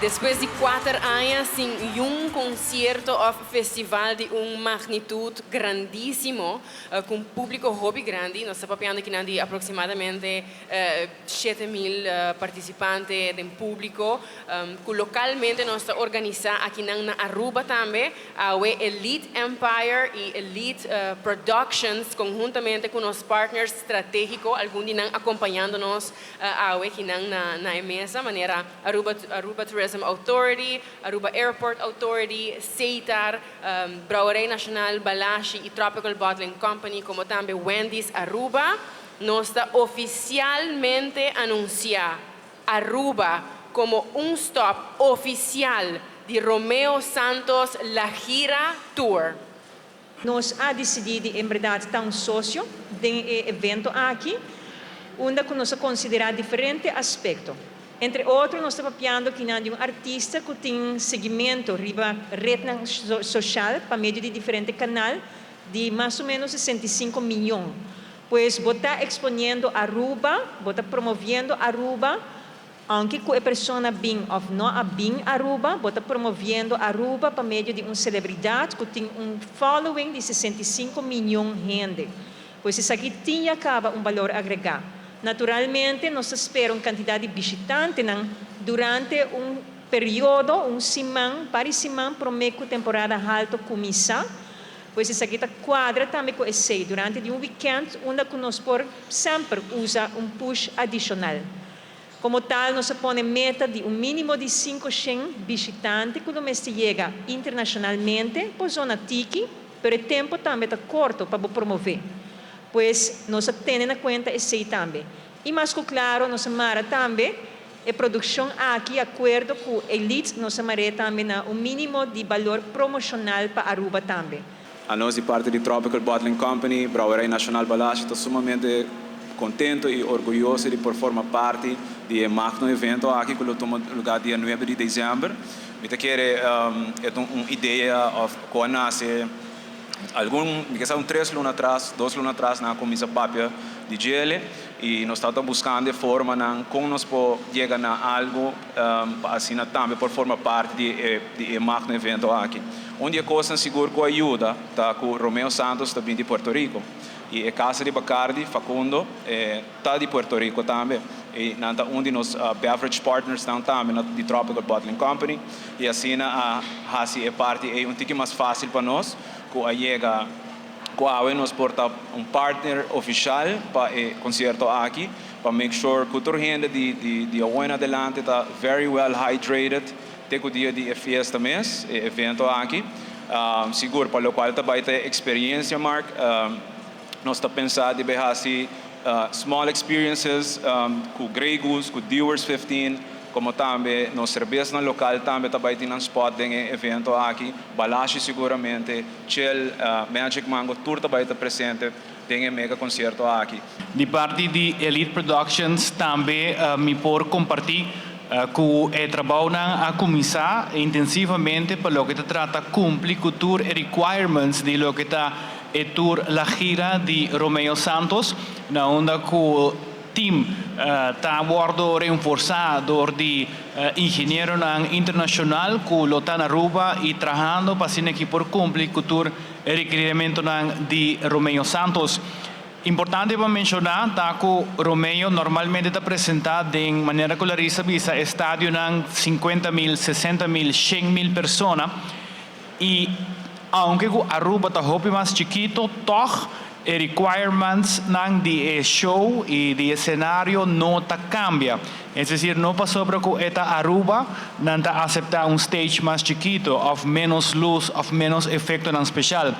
Despues di 4 aña sin un concierto of festival di un magnitud grandisimo, cu un publico hopi grandi, nos ta papiando aki di aproximadamente 7 mil participante di publico, cu localmente nos ta organisa aki na Aruba tambe, e Elite Empire y Elite Productions, conhuntamente cu nos partners strategico, algun di nan acompañando nos aki na mesa, manera Aruba Tourism Authority, Aruba Airport Authority, SETAR, Brouwerij Nacional Balashi y Tropical Bottling Company, como tambe Wendy's Aruba, nos ta oficialmente anuncia Aruba como un stop oficial di Romeo Santos La Gira Tour. Nos a dicidi di, en berdad, ta un socio di evento aki, unda cu nos a considera diferente aspecto. Entre otro, nos ta papiando aki di un artista cu tin seguimento riba red social pa medio di diferente canal di mas o menos 65 miyon. Pues bo ta exponiendo Aruba, bo ta promoviendo Aruba, aunke e persona bin of no a bin Aruba, bo ta promoviendo Aruba pa medio di un celebridad cu tin un following di 65 miyon hende. Pues esaki tin caba un balor agrega. Naturalmente, nos ta spera un cantidad di bishitante durante un periodo, un siman, pa siman, prome cu temporada halto cuminsa. Pues esaki ta cuadra tambe cu esey, durante di un weekend, unda cu nos por semper usa un push adicional. Como tal, nos a pone meta di un minimo di 500 bishitante cu mester yega internacionalmente, pa zona tiki, pero e tempo tambe ta corto pa promove. Pues nos a tene na cuenta esey tambe. Y mas claro, nos a mara tambe e produccion aki, acuerdo cu Elite, nos a mara tambe na un minimo di balor promocional pa Aruba tambe. Anos, di parti di Tropical Bottling Company, Brouwerij Nacional Balashi, ta sumamente contento y orguyoso di por forma parti di e magno evento aki cu ta tuma luga dia 9 di december. Mi ta kere e un idea of cu a nace algun, kisas un 3 luna atras, 2 luna atras, nan a cuminsa papia di dje y nos tabata buscando forma nan con nos por yega na algo asina tambe por forma parti di e magno evento aki. Un di e cos sigur cu a yuda ta cu Romeo Santos ta di Puerto Rico y e casa di Bacardi, Facundo, ta di Puerto Rico tambe. Y nan ta un di nos beverage partners nan tambe di Tropical Bottling Company. Y asina a hasi e parti e un tiki mas facil pa nos, cu a yega cu awe nos por ta un partner oficial pa e concierto aki, pa make sure cu tur hende di awe adelante ta very well hydrated te cu dia di fiesta mes, e evento aki. Sigur, pa loke ta bay e experiencia, Mark, nos ta pensa di hasi small experiences cu Grey Goose, cu Dewar's 15, como tambe nos cerbesa local tambe tambe tin un spot den evento aki, Balashi seguramente, Chill, Magic Mango, tur tambe ta presente den mega concierto aki. Di parti di Elite Productions tambe mi por comparti cu e trabou a cuminsa intensivamente pa loke ta trata cumpli cu tur requirements di loke ta e tour La Gira di Romeo Santos, na unda cu team ta wordo reforsa door di ingeniero internacional cu lo ta na Aruba y trahando pa asina cu por cumpli cu tur rekerimento di Romeo Santos. Importante pa menciona ta cu Romeo normalmente ta presenta di manera cu Larissa a bisa estadio 50 mil, 60 mil, 100 mil persona y aunke Aruba ta hopi mas chikito, toch e requirements nan di show y di scenario no ta cambia. Es decir, no pasobra cu e ta Aruba, nan ta acepta un stage mas chikito, of menos luz, of menos efecto nan special.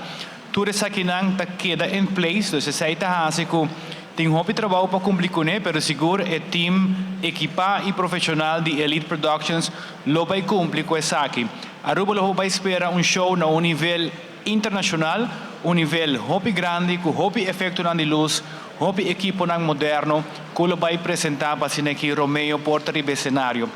Tur esaki nan ta keda in place, dus esey ta hasi cu tin hopi trabou pa cumpli cu ne, pero sigur e team ekipa y profesional di Elite Productions lo bay cumpli cu esaki. Aruba lo bay spera un show na un nivel internacional, un nivel hopi grandi, cu hopi efecto nan di luz, hopi ekipo nan moderno, cu lo bay presenta pa asina cu Romeo por ta riba scenario.